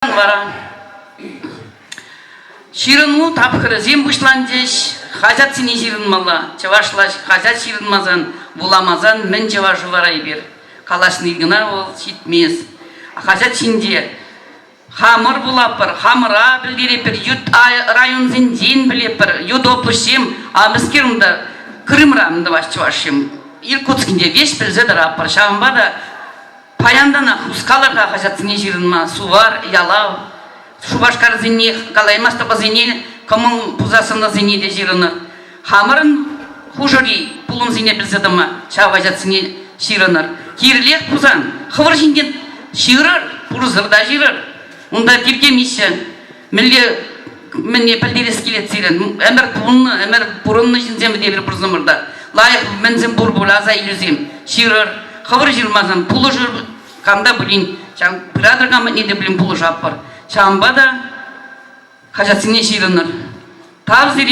Вара ҫырӑну тапхӑрӗсем пуҫланчӗҫ. Хаҫатсене ҫырӑнмалла. Чӑвашла хаҫат ҫырӑнмасан, вуламасан мӗн чӑвашӗ вара эпир? Калаҫни кӑна вӑл ҫитмест. Хаҫат ҫинче хамӑр вулатпӑр, хамӑра пӗлтеретпӗр, ют районсенчен пӗлетпӗр, ют облаҫсем, а мӗскер унта Крымра мӗн тӑваҫ чӑвашсем? Иркутскинче веҫ пӗлсе тӑратпӑр. Ҫавӑнпа та Паянтанах хускалӑр-ха хаҫатсене ҫырӑнма Сувар, Ялав, Шупашкарсене калаймастӑп, вӗсене кӑмӑл пусассӑн вӗсене те ҫырӑнӑр. Хамӑрӑн хушӑри пулӑмсене пӗлсе тӑма ҫав хаҫатсене ҫырӑнӑр. Кирлех пулсан хӑвӑр ҫинчен ҫырӑр, пурсӑр та ҫырӑр. Унта тиркемеҫҫӗ. Мӗнле мӗне пӗлтерес килет сирӗн? Ӗмӗр пулнӑ, ӗмӗр пурӑннӑ ҫынсем эпир пурсӑмӑр та. Лайӑх мӗнсем пур пуль аса илӳсем. Ҫырӑр. Хӑвӑр ҫырмасан пулӑшӑр кам та пулин. Ҫав пыратӑр кам патне те пулин пулӑшатпӑр. Ҫавӑнпа та хаҫатсене ҫырӑнӑр. Тав сире.